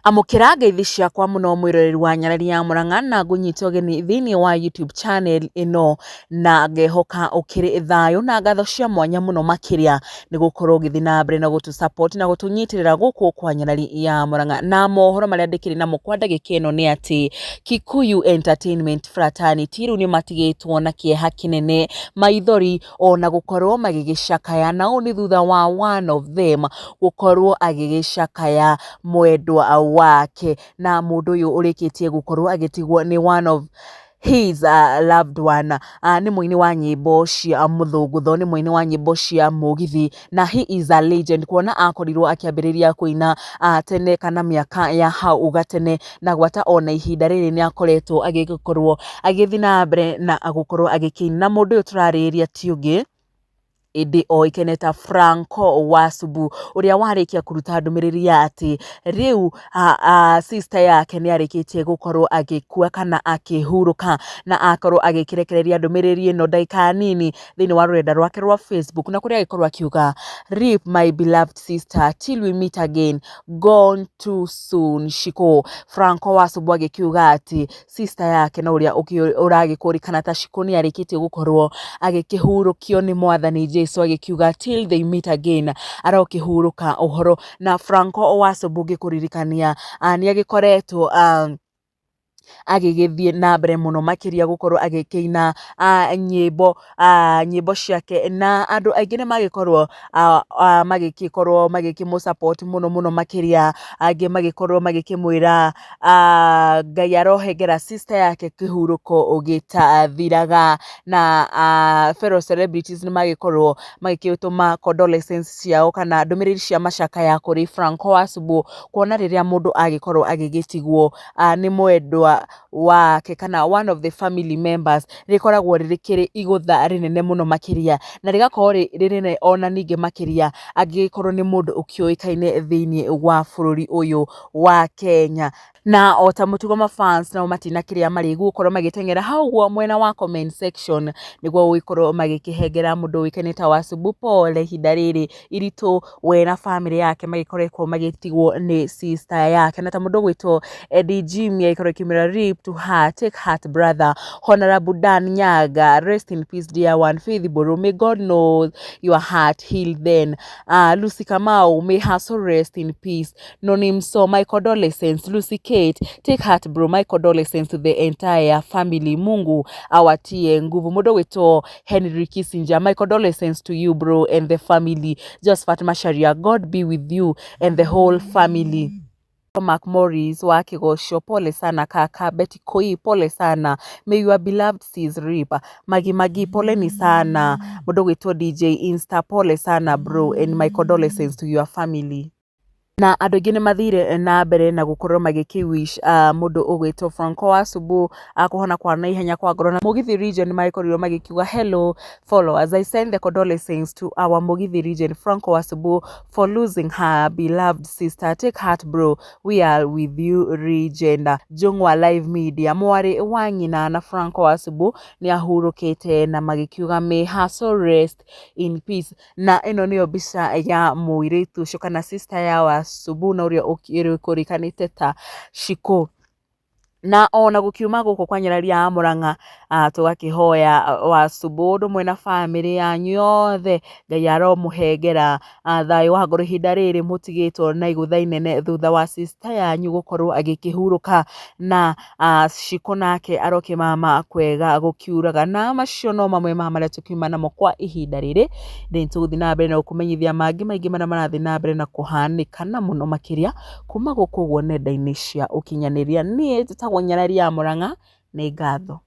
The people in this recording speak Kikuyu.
Amũkĩra ngeithi ciakwa mũno mwĩroreri wa Nyarari ya Mũrang'a na ngũnyite ũgeni thĩinĩ wa YouTube channel ĩno na ngehoka ũkĩrĩ thayũ na ngatho cia mwanya mũno makĩria nĩ gũkorwo ũgĩthiĩ na mbere na gũtũ support na gũtũnyitĩrĩra gũkũ kwa Nyarari ya Mũrang'a. Na mohoro marĩa ndĩkĩrĩ namo kwa ndagĩka ĩno nĩ atĩ Kikuyu Entertainment Fraternity rĩu nĩ matigĩtwo na kĩeha kĩnene, maithori ona gũkorwo magĩgĩcakaya, na ũũ nĩ thutha wa one of them gũkorwo agĩgĩcakaya mwendwa wake. Na mũndũ ũyũ ũrĩkĩtie gũkorwo agĩtigwo nĩ one of his loved one nĩ mũini wa nyĩmbo cia mũthũngũtho, nĩ mũini wa nyĩmbo cia mũgithi na he is a legend kuona akorirwo akĩambĩrĩria kũina tene kana mĩaka ya hau gatene na gwata ona ihinda rĩrĩ nĩ akoretwo agĩgĩkorwo agĩthiĩ na mbere na gũkorwo agĩkĩina. Na mũndũ ũyũ tũrarĩrĩria ti ũngĩ ĩndĩ oĩkaine ta Franco Wasubu ũrĩa warĩkia kũruta ndũmĩrĩri ya atĩ rĩu sister yake nĩ arĩkĩtie gũkorwo agĩkua kana akĩhurũka na akorwo agĩkĩrekereria ndũmĩrĩri ĩno ndagĩka nini thĩinĩ wa rũrenda rwake rwa Facebook na kũrĩa agĩkorwo akiuga, "Rip my beloved sister till we meet again, gone too soon, Shiko." Franco Wasubu agĩkiuga atĩ sister yake na ũrĩa ũragĩkũrĩkana ta Shiko nĩ arĩkĩtie gũkorwo agĩkĩhurũkio nĩ mwathani Jesu, agĩkiuga till they meet again, arokĩhurũka ũhoro. Na Franco Wasubu ngĩkũririkania nĩ agĩkoretwo agĩgĩthiĩ na mbere mũno makĩria gũkorwo agĩkĩina nyĩmbo ciake na andũ aingĩ nĩ magĩkorwo magĩgĩkorwo magĩkĩmũ support mũno mũno makĩria, angĩ magĩkorwo magĩkĩmwĩra Ngai arohengera sister yake kĩhurũko gĩtathiraga. Na fellow celebrities nĩ magĩkorwo magĩgĩtũma condolences ciao kana ndũmĩrĩri cia macakaya kũrĩ Franco Wasubu, kuona rĩrĩa mũndũ agĩkorwo agĩgĩtigwo nĩ mwendwa wake kana one of the family members, rĩkoragwo rĩkĩrĩ igũtha rĩnene mũno makĩria na rĩgakorwo rĩ rĩnene ona ningĩ makĩria angĩgĩkorwo nĩ mũndũ ũkĩũĩkaine thĩinĩ wa bũrũri ũyũ wa Kenya. Na o ta mũtugo mafans nao matina kĩrĩa marĩ gũkorwo magĩteng'era hau ũguo mwena wa comment section nĩguo gũgĩkorwo magĩkĩhengera mũndũ ũĩkaine ta Wasubu pole ihinda rĩrĩ iritũ we na bamĩrĩ yake magĩkoretwo magĩtigwo nĩ sister yake. Na ta mũndũ ũgwĩtwo Eddie Jimmy agĩkorwo akĩmwĩra, "Rip to her, take heart brother." Honorable Dan Nyaga, "Rest in peace dear one." Faith Boro, "May God know your heart heal then." Lucy Kamau, "May her soul rest in peace." Nonimso, "My condolences." Lucy Kate, "Take heart bro, my condolences to the entire family, Mungu awatie nguvu." Mũndũ ũgwĩtwo Henry Kissinger, "My condolences to you bro and the family." Josephat Macharia, "God be with you and the whole family." Mark Morris wa Kĩgoco, "Pole sana kaka." Betty Koi, "Pole sana, may your beloved sis rip." Magi Magi, "Poleni sana." Mũndũ ũgwĩtwo DJ Insta, "Pole sana bro and my condolences to your family." Na andũ aingĩ nĩ mathire na mbere na gũkorwo magĩkĩ wish mũndũ ũgwĩtwo Franco Wasubu kũhona kwa naihenya kwa ngoro. Na Mũgithi region nĩ magĩkorirwo magĩkiuga, "Hello followers, I send the condolences to our Mũgithi region Franco Wasubu for losing her beloved sister. Take heart bro, we are with you region." Jungwa Live Media, mwarĩ wa nyina na Franco Wasubu nĩ ahurũkĩte na magĩkiuga may her soul rest in peace. Na ĩno nĩyo mbica ya mũirĩtu ũcio kana sister ya Wasubu na ũrĩa ũkũrĩkanĩte ta Shiko. Na ona gũkiuma gũkũ kwa Nyarari ya Mũrang'a, tũgakĩhoya Wasubu ũndũ ũmwe na bamĩrĩ yanyu yothe, Ngai aromũhengera thayũ wa ngoro ihinda rĩrĩ mũtigĩtwo na igũtha inene thutha wa sister yanyu gũkorwo agĩkĩhurũka, na Shiko nake arokĩmama kwega gũkiuraga. Na macio no mamwe ma marĩa tũkiuma namo kwa ihinda rĩrĩ. Nĩ tũgũthiĩ na mbere na gũkũmenyithia mangĩ maingĩ marĩa marathiĩ na mbere na kũhanĩka na mũno makĩria kuma gũkũ ũguo nenda-inĩ cia ũkinyanĩria. Niĩ njĩtagwo Nyarari ya Mũrang'a, nĩ ngatho.